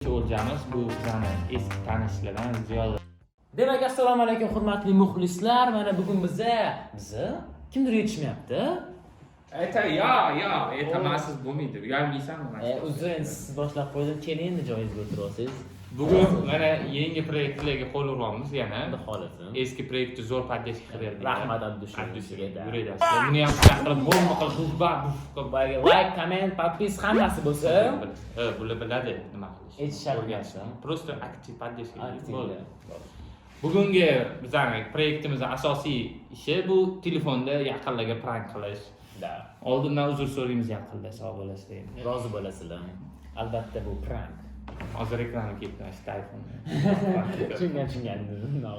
O'ljamiz bu bizani eski tanishlardan Ziyoda. Demak, assalomu alaykum, hurmatli muxlislar. Mana bugun biza kimdir yetishmayapti. Ayta, yo, yo, aytamansiz bo'lmaydi. Uyalmaysanmi? Uzr, endi siz boshlab qo'ydim. Keling, endi joyingizga o'tirib olsangiz. Bugun mana yangi proyektlarga qo'l uryapmiz yana. Xudo xohlasa. Eski proyektni zo'r поддержка qilib berdik. Rahmat Abdushu. Abdushu. Yurakdan. Buni ham shunaqa qilib, bomba qilib, buf ba buf qilib. Boyagi like, comment, подпись hammasi bo'lsa, Ha, bular biladi nima qilish. Aytish shart O'rganish. emas. Просто aktiv поддержка. Aktiv. Bo'ldi. Bugungi bizani proyektimizning asosiy ishi bu telefonda yaqinlarga prank qilish. Da. Oldindan uzr so'raymiz yaqinlar, sog' bo'lasizlar endi. Rozi bo'lasizlar. Albatta, bu prank. Hozir ekrani ketdi mana shu iPhone. Tushungan, tushungan. No.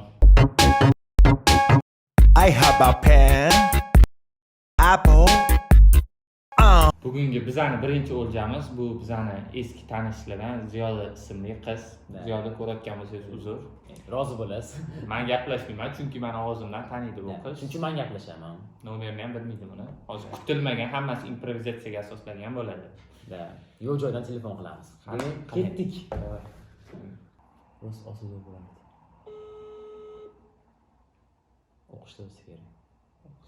I have a pen, apple. Bugungi bizani birinchi o'ljamiz bu bizani eski tanishlardan Ziyoda ismli qiz. Da. Ziyoda, ko'rayotgan bo'lsangiz, uzr. Rozi bo'lasiz. Man gaplashmayman, chunki mani og'zimdan taniydi bu qiz. Chunki men gaplashaman. Nomerini ham bilmaydi buni. Hozir kutilmagan, hammasi improvizatsiyaga asoslangan bo'ladi. Da. Yo'q joydan telefon qilamiz. Qani, Ketdik. Rost osilib bo'ladi. O'qishda bo'lsa kerak.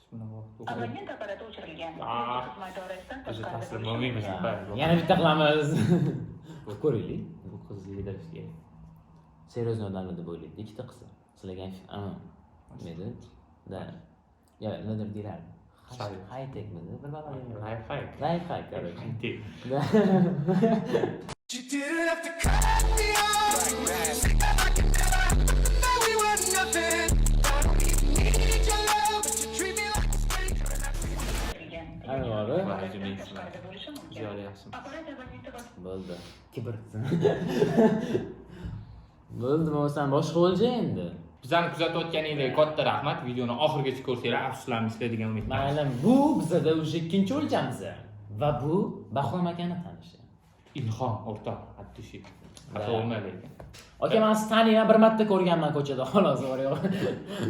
Shuni vaqt o'qiydi. Abonent apparati o'chirilgan. Ah. Xizmat doirasidan Biz tashqarida taslim bo'lishi bo'lmaymiz. Ha, yana bitta qilamiz. Qilib ko'raylik. Bu qizni yedirish kerak. Серьезный odamlar deb o'ylaydi. Ikkita qilsa. Sizlarga ham nima edi? Da. Ya, nimadir deyiladi. Shay. High techmidi? Bir balo. Life hack. Life hack, короче. High-tech. Da. You didn't have to cut me off. That we were nothing. I don't even need your love, but you treat me like a stranger. o'chirilgan. Ana bori. Vay, Tashqarida bo'lishi mumkin. Ziyoda yaxshimi? Apparat abonenti bos- Bo'ldi. Kibr. Bo'ldi, bo'lmasam boshqa o'lja endi. Bizani kuzatayotganinglarga katta rahmat. Videoni oxirigacha ko'rsanglar, afsuslanmaysizlar degan umiddamiz. Mayli, bu bizada уже ikkinchi o'ljamiz. Va bu Bahrom akani tanishi. Ilhom o'rtoq Abdushi. Xafa bo'lma lekin. Aka, men sizni taniyman, bir marta ko'rganman ko'chada, xolos, bor yo'q.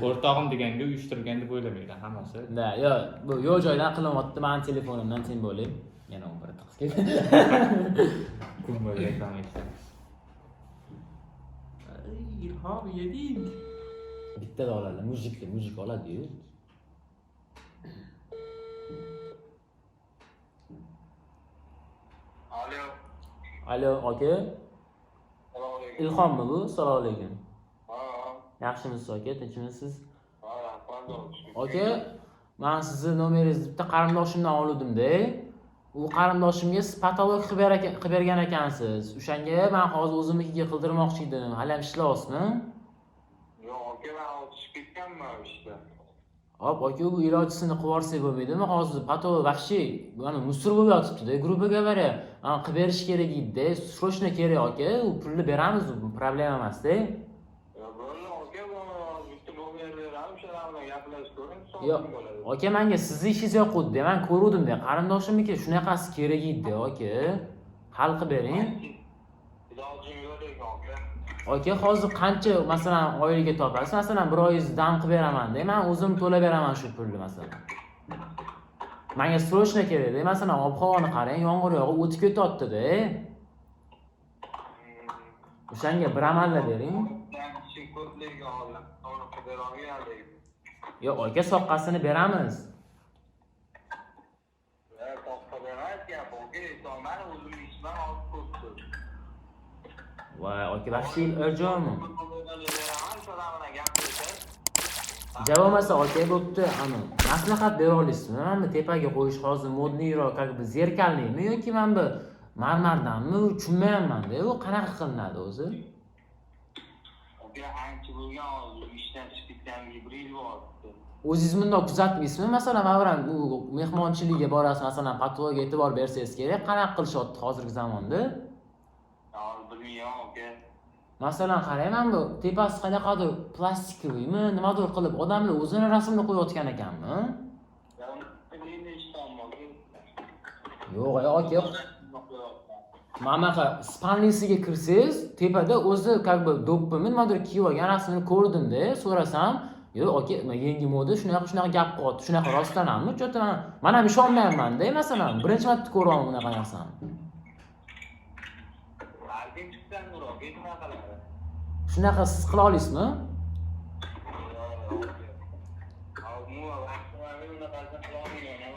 O'rtog'im deganga uyushtirgan deb o'ylamanglar hammasi. Da, yo'q, bu yo'q joydan qilinyapti, mani telefonimdan sen bo'lib. Yana 11 ta qiz keldi. Kun bo'yi reklama eshitamiz. Ay, Ilhom yeding. Bitta da oladi, мужик li, мужик oladi-yu. Alo. Alo, aka. Assalomu alaykum. Ilhommi bu? Assalomu alaykum. Ha, ha. Yaxshimisiz, aka? Tinchmisiz? Ha, rahmat. Aka, men sizni nomeringizni bitta qarindoshimdan oluvdim-da. U qarindoshimga siz patolog qilib bergan ekansiz. O'shanga men hozir o'zimnikiga qildirmoqchi edim. Hali ham ishlayapsizmi? Yo'q, aka, men hozir tushib ketganman ishda. Hop, aka, bu ilojisini qilib yuborsak bo'lmaydimi? Hozir patolog вообще mana мусор bo'lib yotibdi-da, грубо говоря. Mana qilib berish kerak edi-da, срочно kerak, aka. U pulni beramiz, u problema emas-da. Yo, bo'ldi, aka, bu bitta nomer beraman, o'shalar bilan gaplashib ko'ring, Yo'q, so'ng bo'ladi. Aka, menga sizni ishingiz yoquvdi, men ko'ruvdim-da. Qarindoshimniki shunaqasi kerak edi, aka. Hal qilib bering. Ilojim yo'q lekin, aka. Aka, hozir qancha, masalan, oyliga topasiz? Masalan, bir oyingiz dam qilib beraman-da, men o'zim to'lab beraman shu pulni, masalan. Menga срочно kerak-da, masalan, ob-havoni qarang, yomg'ir yog'ib o'tib ketyapti-da. O'shanga bir amallab bering. Men ishim ko'p lekin hozir to'g'ri qilib bera olmayman lekin. Yo'q, aka, soqqasini beramiz. Ya, to'xtab bermayapti, aka, aytyapman, o'zimni ishim hozir ko'p. Voy, aka, вообще ilojomi? Nomerni beraman, o'shalar bilan gaplashib. Javob aka, bo'pti, ani maslahat bera olasizmi? Mana bu tepaga qo'yish hozir модный roq, как бы зеркальный mi yoki mana bu marmardanmi? Tushunmayapman-da, u qanaqa qilinadi o'zi? Aka, ancha bo'lgan hozir ishdan chiqib ketganiga bir yil bo'lyapti. O'zingiz bundoq kuzatmaysizmi? Masalan, mana bu mehmonchilikka borasiz, masalan, patologga e'tibor bersangiz kerak, qanaqa qilishyapti hozirgi zamonda? Hozir bilmayman, aka. Masalan, qarang, mana bu tepasi qanaqadir пластиковый mi, nimadir qilib, odamlar o'zini rasmini qo'yayotgan ekanmi? Ya, uni eshitaman, aka. Yo'q, aka, mana bunaqa спальный siga kirsangiz, tepada o'zi как бы do'ppimi, nimadir kiyib olgan rasmini ko'rdimda, so'rasam, yo'q, aka, yangi moda shunaqa shunaqa gap qilyapti. Shunaqa rostdan hammi? Чё-то man ham ishonmayapman-da, masalan, birinchi marta ko'ryapman bunaqa narsani. Balkim chiqqandir. aka, shunaqalari. Shunaqa siz qila olasizmi? Umuman vaqtim unaqasini qilolmayman.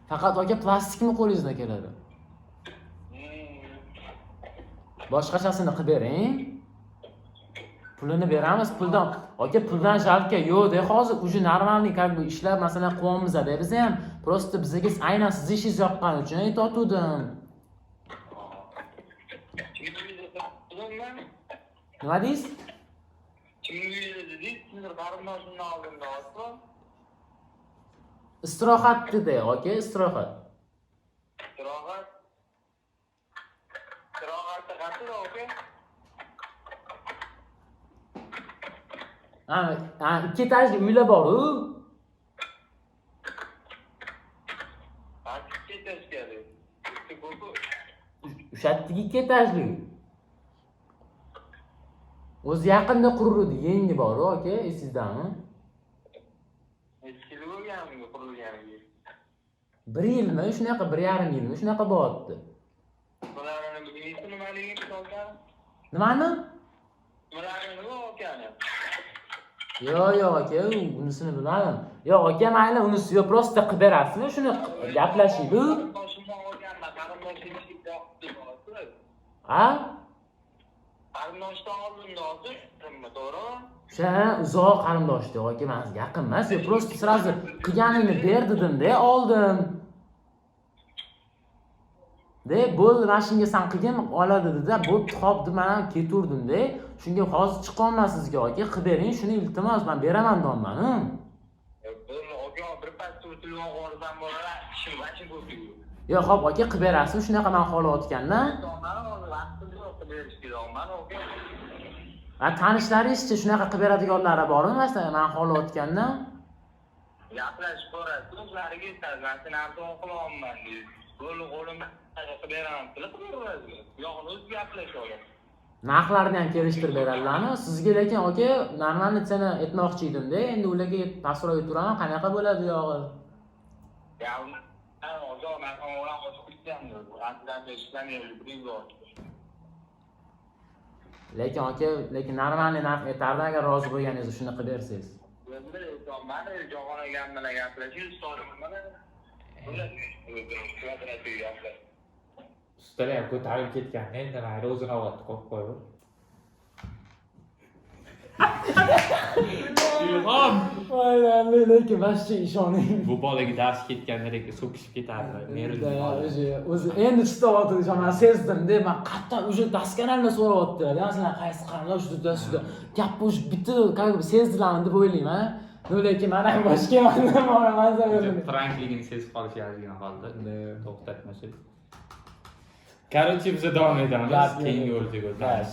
Faqat aka plastikmi qo'lingizdan keladi? Boshqachasini qilib bering. Pulini beramiz, puldan aka, puldan жалко yo'q-da, hozir уже нормальный как бы ishlar, masalan, qilyapmiz-da biz ham. Просто bizga aynan sizni ishingiz yoqqani uchun aytayotgandim. Kimni uyida topdimmi? Nima deysiz? Kimni uyida dedingiz? Kimdir qarindoshimni oldimda hozir. Istirohat dedi, aka, istirohat. Istirohat. Istirohatda qayerda, aka? Ha, ha, ikki etajli uylar bor-u. Qaysi ikki etajkali? Bitta ko'pi. O'sha yerdagi ikki etajli. O'zi yaqinda qurildi, yangi bor-u, aka, esingizdami? Necha yil bo'lganmi qurilganiga? Bir yilmi, shunaqa, 1,5 yilmi, shunaqa bo'lyapti. Bularni bilmaysiz nimaligini, aka? Nimani? Bularni nima akani? Yo'q, yo'q, aka, unisini bilmadim. Yo'q, aka, mayli, unisi yo'q, просто qilib berasizmi? Shuni gaplashaylik. Qarindoshimdan olganman, qarindoshim yoqdi hozir. Ha? Qarindoshdan oldimda hozir, to'g'rimi? O'sha uzoq qarindoshda, aka, man yaqin emas, yo'q, просто сразу qilganingni ber dedim-da, oldim. De, bo'ldi, mana shunga san qilgin, oladi dedi, bo'pti, hop deb man ham ketaverdim-da. Shunga hozir chiqolman sizga, aka, qilib bering, shuni iltimos, man beraman deyapman. Bo'ldi, aka, bir pasda telefon qo'rsam bo'ladi, ishim vachim ko'p. Yo'q, hop, aka, qilib berasizmi? Shunaqa man xohlayotgandan. Mani hozir vaqtim yo'q qilib berishga, mani aka. Ha, tanishlaringizchi shunaqa qilib beradiganlari bormi, masalan, man xohlayotgandan? Gaplashib ko'rasiz, o'zlariga aytasiz, man seni arzon qilyapman deysiz. Bo'ldi, qo'limda qilib beraman, qilib beraverasiz. Yo'q, o'zi gaplashib oladi. Narxlarni ham kelishtirib beradilarmi? Sizga lekin aka, нормальный цена aytmoqchi edim-da, endi ularga pastroq aytaveraman, qanaqa bo'ladi yog'i? Ya, aka, man ular o'zi ketgan, anchadan beri ishlamayapti, bir yil bo'ldi. Lekin aka, lekin нормальный narx aytardim agar rozi bo'lganingizda shuni qilib bersangiz. Endi mani Jahon akam bilan gaplashib, ustodim mana. Kvadratiga gaplashib. Ustalar ham ko'tarilib ketgan. Endi mayli, o'zini olyapti, qo'yib qo'yib. Ilhom! Voy, lekin вообще ishoning. Bu bolaga dars ketganda lekin so'kishib ketardi. Nervli bola. O'zi o'zi endi chiqyapti, man sezdim-da, man qattiq уже досконально so'rayaptilar. Masalan, qaysi qarindosh juda juda gap уже bitta как бы sezdilarmi deb o'ylayman. Но lekin man ham boshqa boraman. Prankligini sezib qolishi ozgina qoldi. To'xtatmasa. Короче, biz davom etamiz. Keyingi o'rtaga o'tamiz.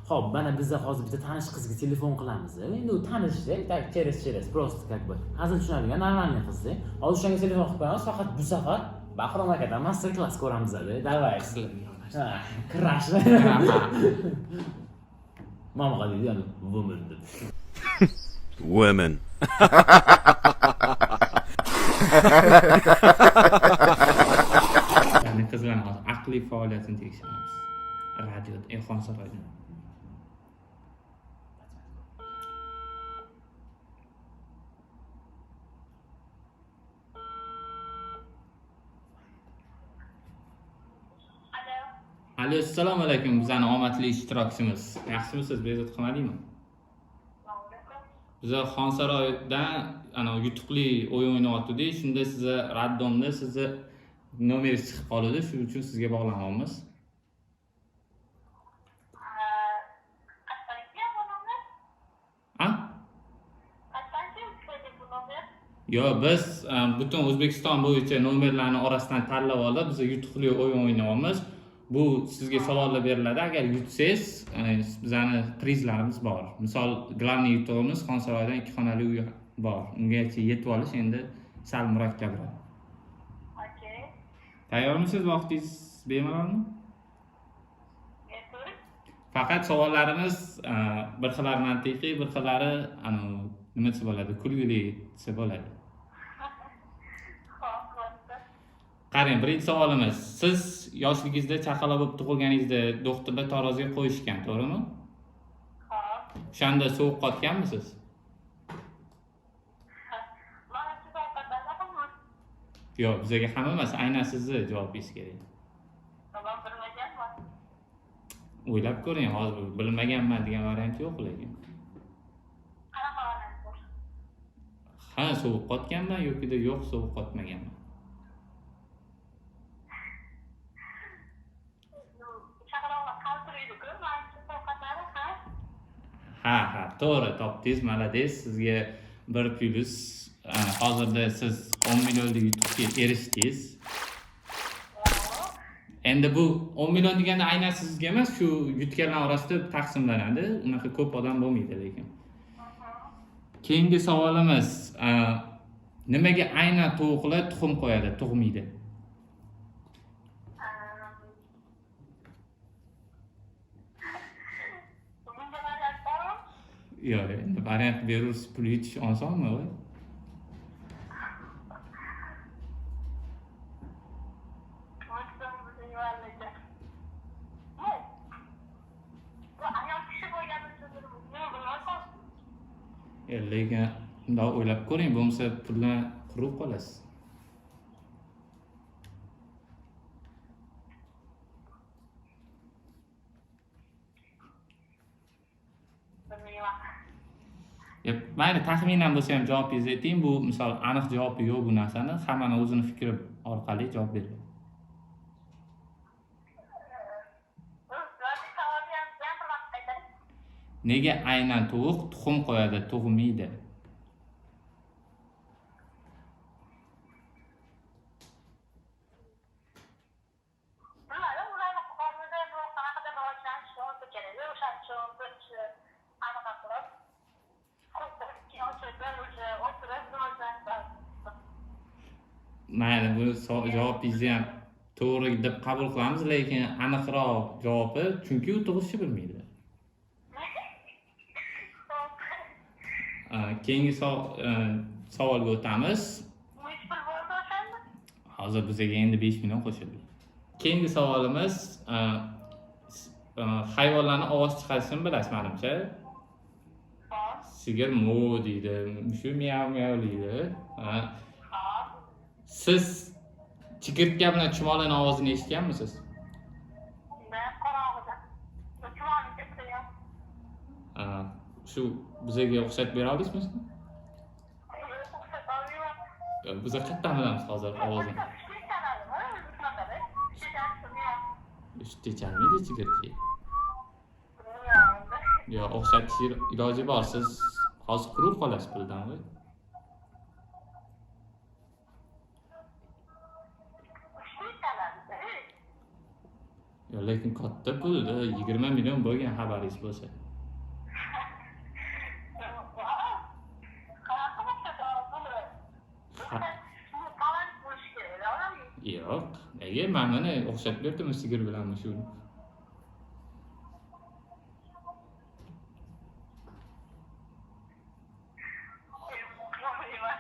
Xo'p, mana biza hozir bitta tanish qizga telefon qilamiz. Endi u tanishda, так через через просто как бы hazil tushunadigan нормальный qizda. Hozir o'shanga telefon qilib qo'yamiz, faqat bu safar Bahrom akadan master klass ko'ramiz. Давай. Ha, Crash. Mama deydi, yani woman deb. Women. Ya'ni qizlarni hozir aqliy faoliyatini tekshiramiz. Radioda, Elxon saroyida. Alo. Alo, assalomu alaykum, bizani omadli ishtirokchimiz. Yaxshimisiz? Bezovta qilmadingmi? Alaykum. Biza Xonsaroydan ana yutuqli o'yin o'ynayotgandik. Shunda sizni роддом da sizni nomeringiz chiqib qoldi. Shuning uchun sizga bog'lanyapmiz. Qachon bu nomer? A? Qachon chiqdi bu nomer? Yo, biz butun O'zbekiston bo'yicha nomerlarni orasidan tanlab olib, biz yutuqli o'yin o'ynayapmiz. Bu sizga savollar beriladi. Agar yutsangiz, bizani prizlarimiz bor. Misol, главный yutug'imiz Xonsaroydan ikki xonali uy bor. Ungacha yetib olish endi sal murakkabroq. Okey. Tayyormisiz? Vaqtingiz bemalolmi? Yetur. Faqat savollarimiz bir xillari mantiqiy, bir xillari anavi nima desa bo'ladi, kulgili desa bo'ladi. Xo'p, bo'ldi. Qarang, birinchi savolimiz. Siz yoshligingizda chaqaloq bo'lib tug'ilganingizda doktorlar taroziga qo'yishgan, to'g'rimi? Xo'p. O'shanda sovuq qotganmisiz? Mana shu ovqatlarmi? Yo'q, bizaga hamma emas, aynan sizni javobingiz kerak. Man bilmaganman. O'ylab ko'ring, hozir bilmaganman degan variant yo'q lekin. Qanaqa variant bu? Ha, sovuq qotganman yokida yo'q, sovuq qotmaganman. Chaqaloqlar qaltiraydi-ku, mana shu ovqatlari, ha? Ha, to'g'ri topdingiz, молодец. Sizga bir plyus. Hozirda siz 10 millionlik yutuqqa erishdingiz. Endi bu 10 million deganda aynan sizga emas, shu yutganlar orasida taqsimlanadi. Unaqa ko'p odam bo'lmaydi lekin. Keyingi savolimiz, nimaga aynan tovuqlar tuxum qo'yadi, tug'maydi? Bunga variant bormi? Yo'q, endi variant berursiz, pul yutish osonmi, voy? Unutdim bilmayman lekin. Bu bu ayol kishi bo'lgani uchun nima bilmay qoldim. Lekin bundoq o'ylab ko'ring, bo'lmasa puldan quruq qolasiz. Bilmayman. Ya, mayli, taxminan bo'lsa ham javobingizni ayting. Bu misol aniq javobi yo'q bu narsani. Hammani o'zini fikri orqali javob beradi. O'zi savolni ham yana bir marta qaytaring. Nega aynan tovuq tuxum qo'yadi, tug'maydi? Bilmadim, ularni qornida bu qanaqadir rivojlanish bo'lsa kerak. O'shaning uchun birinchi anaqa qilib, keyin o'sha o'tirib rivojlanish. Mayli, bu javobingizni ham to'g'ri deb qabul qilamiz, lekin aniqroq javobi chunki u tug'ishni bilmaydi. Xo'p. Keyingi savolga o'tamiz. Nechi pul bo'ldi o'shanda? Hozir bizga endi 5 million qo'shildi. Keyingi savolimiz, hayvonlarni ovoz chiqarishini bilasiz menimcha. Xo'p. Sigir mu deydi, mushuk miyav miyav deydi. Xo'p. Siz chigirtka bilan chumolining ovozini eshitganmisiz? Da, qorong'ida. Chumoli ketdi. Shu bizga o'xshatib bera olasizmi? O'xshat olmayman. Biz qayerdan bilamiz hozir ovozini? Kuchli chaladimi? Shunaqada. Uchta chalmaydi chigirtka. Yo, o'xshatish iloji bor. Siz hozir quruq qolasiz puldan, voy. Kuchli chaladi. Yo, lekin katta pul, 20 million bo'lgan xabaringiz bo'lsa. Qanaqa o'xshat oladi? Talant bo'lishi kerak, odam. Yo'q, nega men mana o'xshatib berdim sigir bilan mushukni. Bilmayman.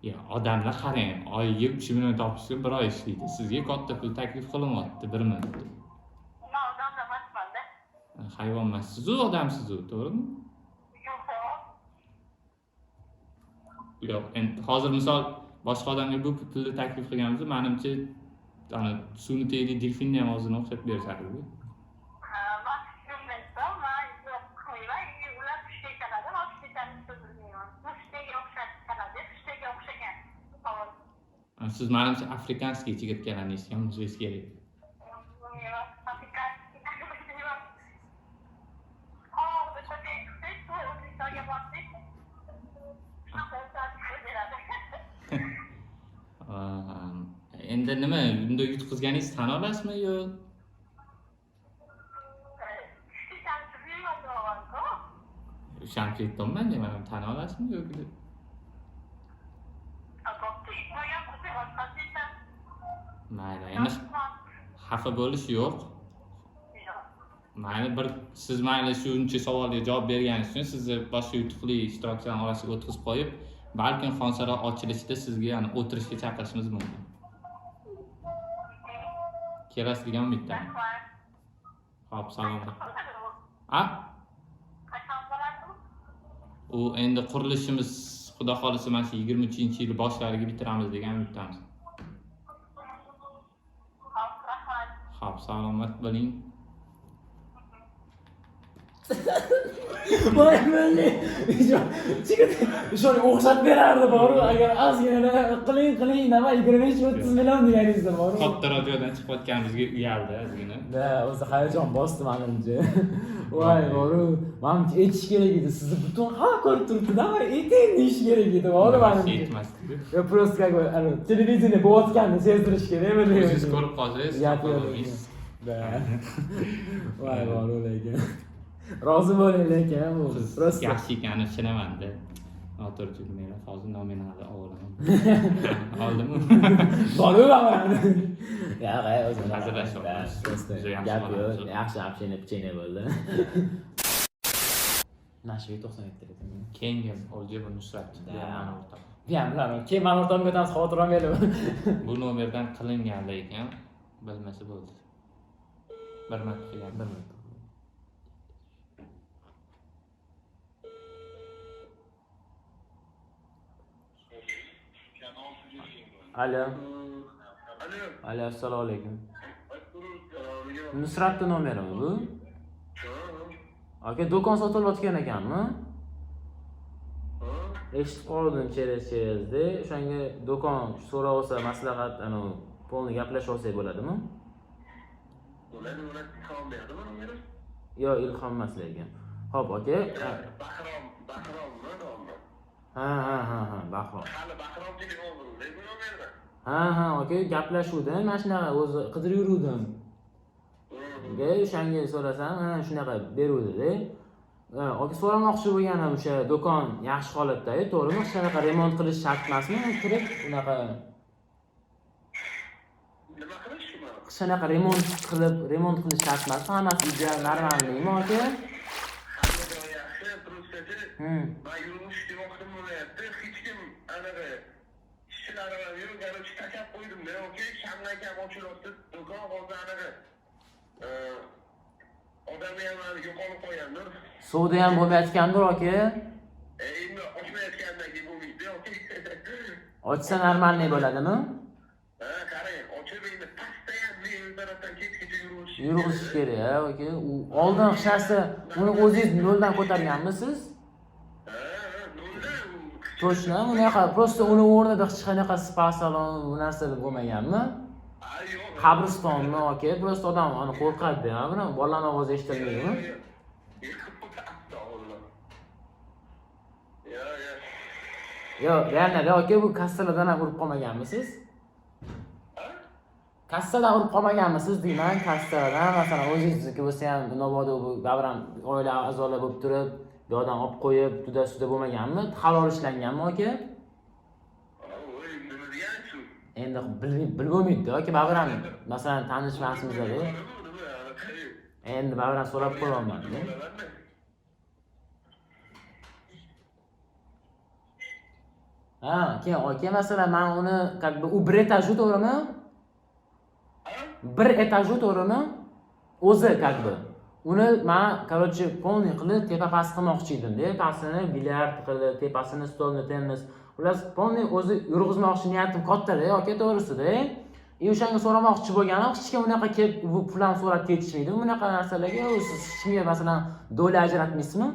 Ya, odamlar qarang, oyiga 3 million topish uchun bir oy ishlaydi. Sizga katta pul taklif qilinyapti bir minutda. Man odam emasman-da. Hayvon emassiz-u, odamsiz-u, to'g'rimi? Yo'q. Yo'q, endi hozir misol boshqa odamga bu pulni taklif qilganimizda, menimcha, ana suvni tagidagi delfinni ham o'zini o'xshatib berishardi. Man shunday desam, man yo'q qilmayman. Ular kuchli chaladi, man kuchli chalishni bilmayman. Mushukga o'xshab chaladi, kuchliga o'xshagan savol. Siz menimcha африканский chigirtkalarni eshitgan bo'lsangiz kerak. Bilmayman. Африканский bilmayman. Qorong'ida ko'chaga chiqsak, bu O'zbekistonga borsak, shunaqa o'xshatib beradi. Endi nima, unda yutqizganingizni tan olasizmi yo? Kuchli chalishni bilmayman deyapman-ku. O'shani aytyapman, man tan olasizmi yoki? Bo'pti, yutmagan bo'lsa boshqasi esa. Mayli, endi xafa bo'lish yo'q. Yo'q. Mayli, bir siz mayli shuncha savolga javob berganingiz uchun sizni boshqa yutuqli ishtirokchilar orasiga o'tkazib qo'yib, balkim Xonsaroy ochilishida sizga yana o'tirishga chaqirishimiz mumkin. Kelasiz degan umiddaman. Rahmat. Xo'p, salomat. Qachon u? A? Qachon bo'ladi u? U endi qurilishimiz xudo xolisa mana shu 23-yil boshlariga bitiramiz degan umiddamiz. Xo'p, rahmat. Xo'p, salomat bo'ling. Voy milliy. Chigit shuni o'xshat berardi boru agar ozgina qiling qiling nima 25-30 million deganingizda boru. Katta radiodan chiqayotganimizga uyaldi ozgina. Da, o'zi hayajon bosdi manimcha. Voy boru, manimcha aytish kerak edi. Sizni butun xalq ko'rib turibdi-da, ayting deyish kerak edi, boru manimcha. Yetmasdi. Yo просто как бы, anu, televideniye bo'layotganini sezdirish kerak edi. O'zingiz ko'rib qolsangiz, Gap xafa yo'q. bo'lmaysiz. Da. Voy boru lekin. Rozi bo'ling lekin, bu Qiz просто. yaxshi ekanini tushunaman-da. Noto'g'ri tushunmanglar, hozir nominalni olaman. Oldimmi? Boru mana. Ya, qay o'zi. Hazillashyapmiz. Просто Juda yaxshi gap bo'lamiz. yo'q. Yaxshi общение печенье bo'ldi. Nashiga 97 lekin. Keyingi o'lja bu Nusrat. Da. Bu ham mani o'rtog'im. Bu ham bilaman. Keyin mani o'rtog'imga o'tamiz, xavotir olmanglar. Bu nomerdan qilingan lekin bilmasa bo'ldi. Bir marta qilgan. Bir marta. Alo. Alo. Alo, assalomu alaykum. Nusratni nomerimi bu? Aka, do'kon sotilayotgan ekanmi? Eshitib qoldim через cherezdda. O'shanga do'kon so'rab olsa, maslahat, anu, полный gaplashib olsak bo'ladimi? Bo'ladi, bo'ladi. Ilhom berdimi nomeri? Yo, Ilhom emas lekin. Xo'p, aka. Bahrom, Bahrommi nomi? Ha, Bahrom. Hali Bahrom telefon qildi bu nomerda. Ha, aka, gaplashuvdim, mana shunaqa o'zi qidirib yuruvdim. Ga o'shanga so'rasam, ha, shunaqa beruvdi-da. Ha, aka so'ramoqchi bo'lganim o'sha do'kon yaxshi holatda-yu, to'g'rimi? Hech qanaqa remont qilish shart emasmi? Kirib unaqa Nima qilish shu mana? hech qanaqa remont qilib, remont qilish shart emasmi? Hammasi ideal, normalmi aka? Hamma joyi yaxshi, prostachi. Man yurmish demoqchi bo'lyapti. Hech kim anaqa ishchilar ham yo'q, короче, tashlab qo'ydim-da, okey, kamdan kam ochilyapti. Do'kon hozir anaqa odamni ham hali yo'qolib qolgandir. Suvda ham bo'lmayotgandir aka. Endi ochmayotgandan keyin bo'lmaydi, okey. Ochsa normalniy bo'ladimi? Ha, qarang, ochib endi pastda ham men tarafdan kechgacha yurg'izish Yurg'izish kerak, ha, aka. U oldin hech narsa uni o'zingiz noldan ko'targanmisiz? Ha, ha, noldan u. Точно, unaqa просто uni o'rnida hech qanaqa spa salon bu narsalar bo'lmaganmi? Ha, yo'q. Qabristonmi aka? Просто odam ani qo'rqadi, ha, buni bolani ovozi eshitilmaydimi? Astag'firullah. Yo, yo. Yo'q, реально aka, bu kassalardan ham urib qolmaganmisiz? Kassadan urib qolmaganmisiz deyman, kassadan masalan o'zingizniki bo'lsa ham mabodo bu baribir ham oila a'zolari bo'lib turib, bu yoqdan olib qo'yib, juda-suda bo'lmaganmi? Halol ishlanganmi aka? Voy, nima degan shu? Endi bilib bo'lmaydi aka, baribir ham masalan tanishmasmizda. Nima, nima, Endi baribir ham so'rab qo'yapman. Bo'ladimi? Ha, keyin aka masalan men uni как бы u bir etajli to'g'rimi? Bir etajli to'g'rimi? O'zi как бы. Uni men короче полный qilib tepa past qilmoqchi edim-da. Pastini bilyard qilib, tepasini stolni tennis. Xullas, полный o'zi yurg'izmoqchi niyatim katta-da, aka to'g'risida. И o'shanga so'ramoqchi bo'lganim, hech kim unaqa kelib bu pul ham so'rab ketishmaydi. Bunaqa narsalarga siz hech kimga masalan доля ajratmaysizmi?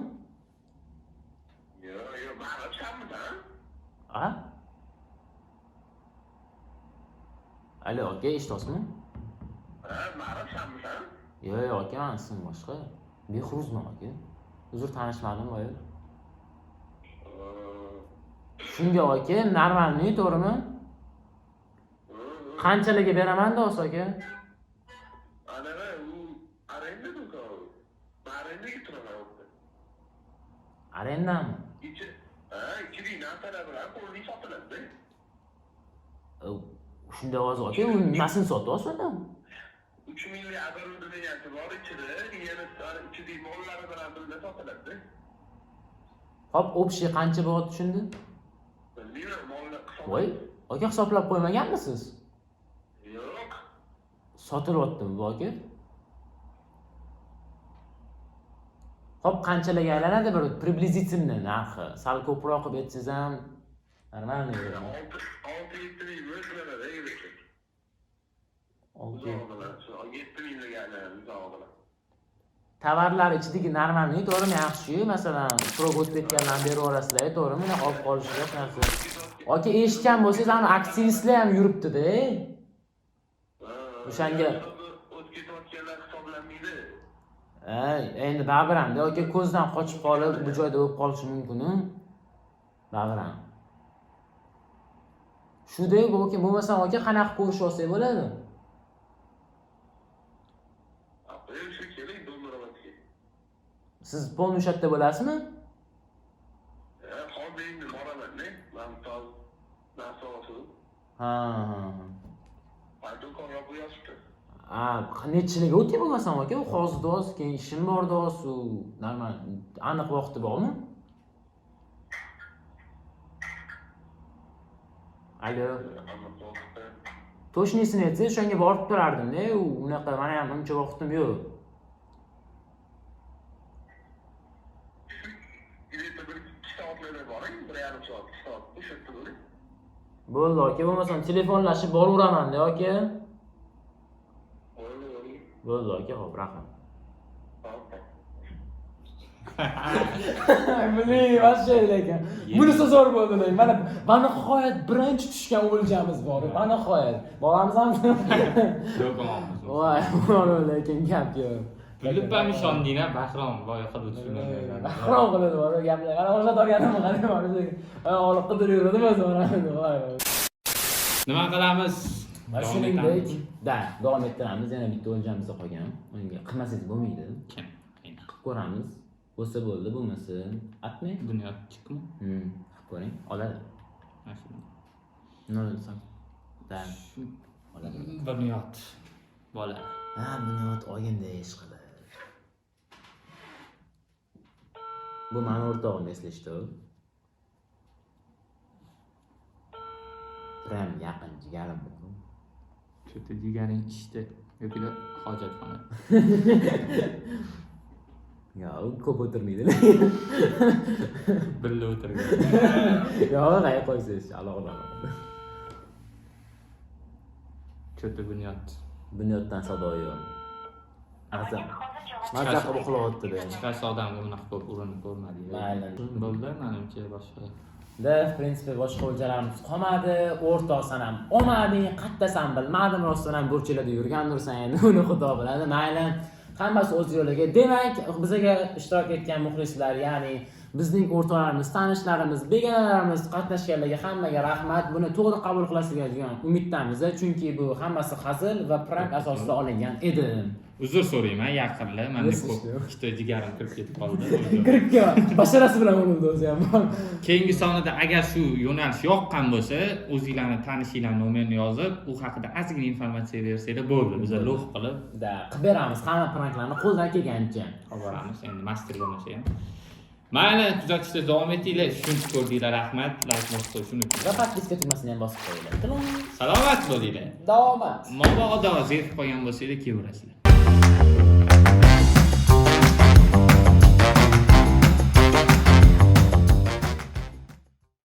Yo'q, yo'q, baribir shanmisan? A? Alo, aka, eshityapsizmi? Ha, baribir shanmisan? Yo'q, yo'q, aka, mani ismim boshqa. Behruzman aka. Uzr, tanishmadim boya. Shunga aka, normalniy, to'g'rimi? Qanchalarga beraman do'st aka? Anaqa u arenda do'kon. Arendaga turaman u. Arendami? Ichi, ha, ichidagi narsalar bilan qo'lli sotiladi. Shunday ovoz aka, u nimasini sotyapsiz odam? 3 minglik оборудование bor ichida, yana ichidagi mollari bilan birga sotiladi. Hop, общий qancha bo'ladi shunda? Bilmayman, mollar hisob. Voy, aka hisoblab qo'ymaganmisiz? Yo'q. Sotilyaptimi bu aka? Hop, qanchalarga aylanadi bir приблизительно narxi? Sal ko'proq qilib aytsangiz ham нормально bo'ladi. 6-7 ming qilinadi egilsa. Olti. Uzog'i bilan. 7 ming deganlar uzog'i bilan. Tovarlar ichidagi нормальный, to'g'rimi? Yaxshi-yu, masalan, срок o'tib ketganlarni berib yuborasizlar, to'g'rimi? Unaqa olib qolish yo'q narsa. Aka, eshitgan bo'lsangiz, ana aktivistlar ham yuribdi-da. O'shanga O'tib ketayotganlar hisoblanmaydi. Ha, endi baribir hamda aka ko'zdan qochib qolib, bu joyda bo'lib qolishi mumkin-u. Baribir ham. Shuda aka, bo'lmasam aka qanaqa ko'rish olsak bo'ladi? Shu kerak Do'mbirovatga. Siz полный o'sha yerda bo'lasizmi? Hozir endi boraman-da. Man hozir narsa olsin. Ha, ha, Ha, do'kon yopib yotibdi. ha. Ha, nechilarga o'tay bo'lmasam aka, u hozir doz, keyin ishim bor doz, u normal aniq vaqti bormi? Alo. Aniq vaqti. Точный sini aytsangiz, o'shanga borib turardim-da, u unaqa mani ham uncha vaqtim yo'q. Где-то 1-2 soatlarda boring, 1,5 soat, 2 soat o'sha yerda bo'ling. Bo'ldi aka, bo'lmasam telefonlashib boraveraman-da aka. Bo'ldi, bo'ldi. Bo'ldi aka, xo'p, rahmat. Hop. Блин, вообще lekin. Bunisi zo'r bo'ldi lekin. Mana va nihoyat birinchi tushgan o'ljamiz bor. Va nihoyat. Boramizmi? Yo'q, olamiz. Voy, lekin gap yo'q. Bilib ham ishonding-a, Bahrom loyiha tushunadi. Bahrom qiladi bor gaplar. Mana o'sha torganim qarang bor. Ana olib qidirib yurdim o'zi mana. Voy. Nima qilamiz? Va Davom shuningdek, etamiz. da, davom ettiramiz. Yana bitta o'ljamiz qolgan. Unga qilmasangiz bo'lmaydi. Kim? Aynan. Qilib ko'ramiz. Bo'lsa bo'ldi, bo'lmasa atmang. Bunyodchikmi? Qilib ko'ring, oladi. Mana shu. Nol desam. Da, oladi. Bunyod. Bola. Ha, Bunyod olganda ish qilib. Bu mani o'rtog'im eslashdi. Prям yaqin jigarim bu. Cho'ti jigaring ishda yoki hojatxona. Yo, u ko'p o'tirmaydi. Birga o'tirgan. Yo, qayerga qo'ysangiz, alohida. Cho'ti Bunyod. Bunyoddan sado yo'q. Aza. Maza qilib uxlayapti-da. Chiqasi odamga bunaqa ko'p urinib ko'rmadik. Mayli. Bo'ldi, menimcha boshqa. Da, в принципе, boshqa o'ljalarimiz qolmadi. O'rtoq san ham olmading, qattasan bilmadim, rostdan ham burchaklarda yurgandirsan endi, uni Xudo biladi. Mayli, hammasi o'z yo'liga. Demak, bizaga ishtirok etgan muxlislar, ya'ni bizning o'rtoqlarimiz, tanishlarimiz, begonalarimiz qatnashganlarga hammaga rahmat. Buni to'g'ri qabul qilasizlar degan umiddamiz, chunki bu hammasi hazil va prank asosida olingan edi. Uzr so'rayman, yaqinlar, menda Yes, ko'p ishlayapti. ikkita jigarim kirib ketib qoldi. Kirib keldi. Basharasi bilan urildi o'zi ham. Keyingi sonida agar shu yo'nalish yoqqan bo'lsa, o'zinglarni tanishinglarni nomerini yozib, u haqida ozgina informatsiya bersanglar bo'ldi. Biz lo'q qilib Da, qilib beramiz hamma pranklarni qo'ldan kelgancha. olib boramiz. Endi master bo'lmasa ham. Mayli, kuzatishda davom etinglar. Shuncha ko'rdinglar, rahmat. Like bosib qo'yishni unutmang. Va подписка tugmasini ham bosib qo'yinglar. Salomat bo'linglar. Davomat. Mabodo zerikib qolgan bo'lsanglar, kelaverasizlar.